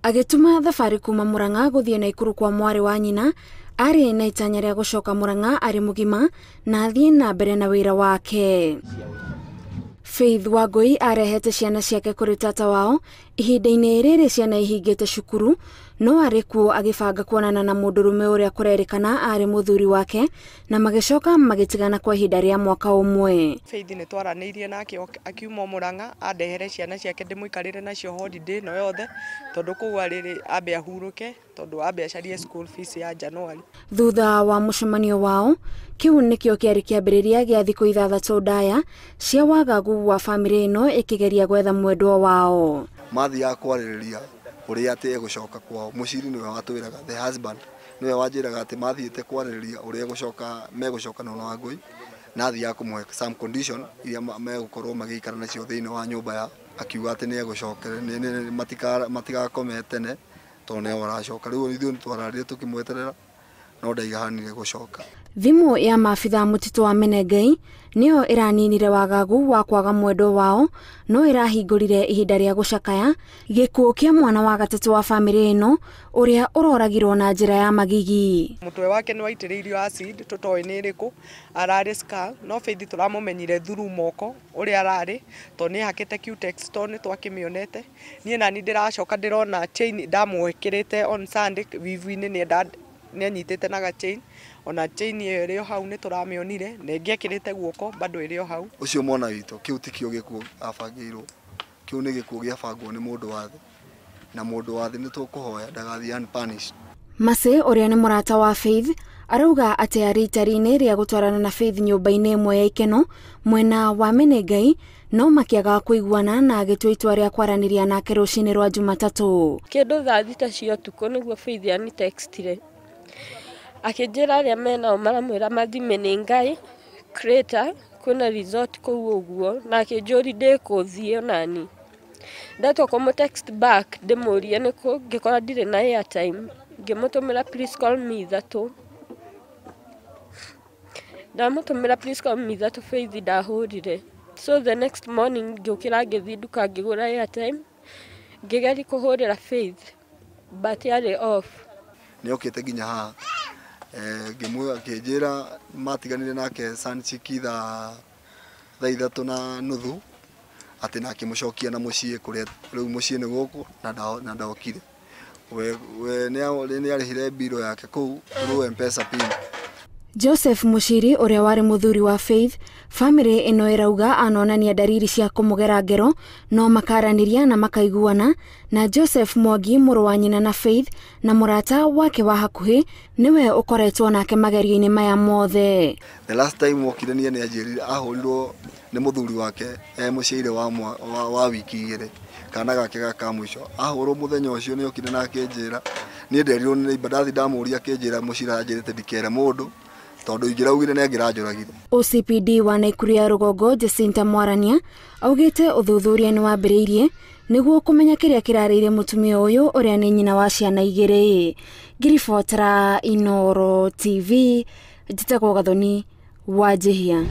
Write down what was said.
Agĩtuma thabarĩ kuma Murang'a gũthiĩ Naikuru kwa mwarĩ wa nyina, arĩ na itanya rĩa gũcoka Murang'a arĩ mũgima na athiĩ na mbere na wĩra wake. Faith Wangui arehete ciana ciake kũrĩ tata wao ihinda-inĩ rĩrĩ ciana ihingĩte cukuru, no arĩ kuo agĩbanga kuonana na mũndũrũme ũrĩa kũrerĩkana arĩ mũthuri wake na magĩcoka magĩtigana kwa ihinda rĩa mwaka ũmwe. Faith nĩ twaranĩirie nake akiuma Murang'a andehere ciana ciake ndĩmũikarĩre nacio holiday ĩno yothe tondũ kũu arĩ ambe ahurũke tondũ ambe acarie school fees ya January. Thutha wa mũcemanio wao, kĩu nĩkĩo kĩarĩ kĩambĩrĩria gĩa thikũ 6 ndaya cia wagagu wa bamĩrĩ ĩno ĩkĩgeria gwetha mwendwa wao. Mathiaga kwarĩrĩria ũrĩa atĩ egũcoka kwao. Mũciri nĩwe watwĩraga, the husband nĩwe wanjĩraga atĩ mathiĩte kwarĩrĩria ũrĩa egũcoka megũcoka na Wangui na athiaga kũmũhe some condition iria megũkorwo magĩikara nacio thĩinĩ wa nyũmba yao. Akiuga atĩ nĩ egũcokere matigakome tene tondũ nĩwe aracoka. Rĩu ithuĩ nĩtwararire tũkĩmweterera no ndaiganire gũcoka. Thimũ ya maabitha mũtitũ wa Menengai nĩyo ĩraninire wagagu wa kwaga mwendwa wao, no ĩrahingũrire ihinda rĩa gũcakaya gĩkuũ kĩa mwana wa gatatũ wa bamĩrĩ ĩno ũrĩa ũroragirwo na njĩra ya magigi. Mũtwe wake nĩ waitĩrĩirio acid tũtoĩ nĩ ĩrĩkũ, ararĩ scar no Faith tũramũmenyire through moko ũrĩa ararĩ tondũ nĩ hakĩte Cutex tondũ nĩ twakĩmĩonete. Niĩ nani ndĩracoka ndĩrona chain ndamwĩkĩrĩte on Sunday wivu-inĩ nĩanyitĩte na ga chain, ona chain ĩyo ĩrĩ o hau nĩ tũramĩonire na ĩngĩ ekĩrĩte guoko bado ĩrĩ o hau. Ũcio mwana witũ kĩu tikĩo gĩkuũ abangĩirwo, kĩu nĩ gĩkuũ gĩabangwo nĩ mũndũ wa thĩ, na mũndũ wa thĩ nĩ tũkũhoya ndagathiĩ unpunished. Mercy ũrĩa nĩ mũrata wa Faith arauga atĩ arĩ itari-inĩ rĩa gũtwarana na Faith nyũmba-inĩ ĩmwe ya ikeno mwena wa Menengai no makĩaga kũiguana na agĩtua itua rĩa kwaranĩria nake rũcinĩ rwa Jumatatũ. Kĩndũ thaa 6 cia ũtukũ nĩguo Faith anitextire akĩnjĩra arĩa menao maramwĩra mathiĩ Menengai Crater kwĩna resort kũu ũguo, na akĩnjũria ndĩkũthiĩ onani. Ndatua kũmũ text back ndĩmũrie nĩkũ, ngĩkora ndirĩ na airtime, ngĩmũtũmĩra please call me 3. Ndamũtũmĩra please call me 3 Faith ndahũrire. So the next morning ngĩũkĩra ngĩthiĩ nduka ngĩgũra airtime, ngĩgeria kũhũrĩra Faith but yarĩ off. Nĩ okĩte nginya haha akĩnjĩra matiganire nake Sunchiki thaa 3:30 atĩ na akĩmũcokia na mũciĩ kũrĩa rĩu mũciĩ nĩ gũkũ na ndokire. We nĩ arĩhire mbiro yake kũu through M-Pesa pin. Joseph Mushiri ũrĩa warĩ mũthuri wa Faith, bamĩrĩ ĩno ĩrauga anonania ndariri cia kũmũgera ngero no makaranĩria na makaiguana na Joseph Mwangi mũrũ wa nyina na Faith na mũrata wake wa hakuhĩ nĩwe ũkoretwo nake magerio-inĩ maya mothe. The last time wokire niĩ nĩ anjĩrire ahũrirwo nĩ mũthuri wake mũciaire wa wiki 2 kana gake ga mũico. Ahũrwo mũthenya ũcio nĩ okire na akĩnjĩra niĩ nderirwo nĩ neighbor, ndathi ndamũria akĩnjĩra mũcira anjĩrĩte ndikere mũndũ tondũ ingĩraugire nĩ angĩranjũragire. OCPD wa Naikuru ya rũgongo Jacinta Mwarania augĩte ũthuthuria nĩ wambĩrĩirie nĩguo kũmenya kĩrĩa kĩrarĩire mũtumia ũyũ ũrĩa nĩ nyina wa ciana 2. Ngiribotera Inooro TV, njĩtagwo Gathoni Wanjihia.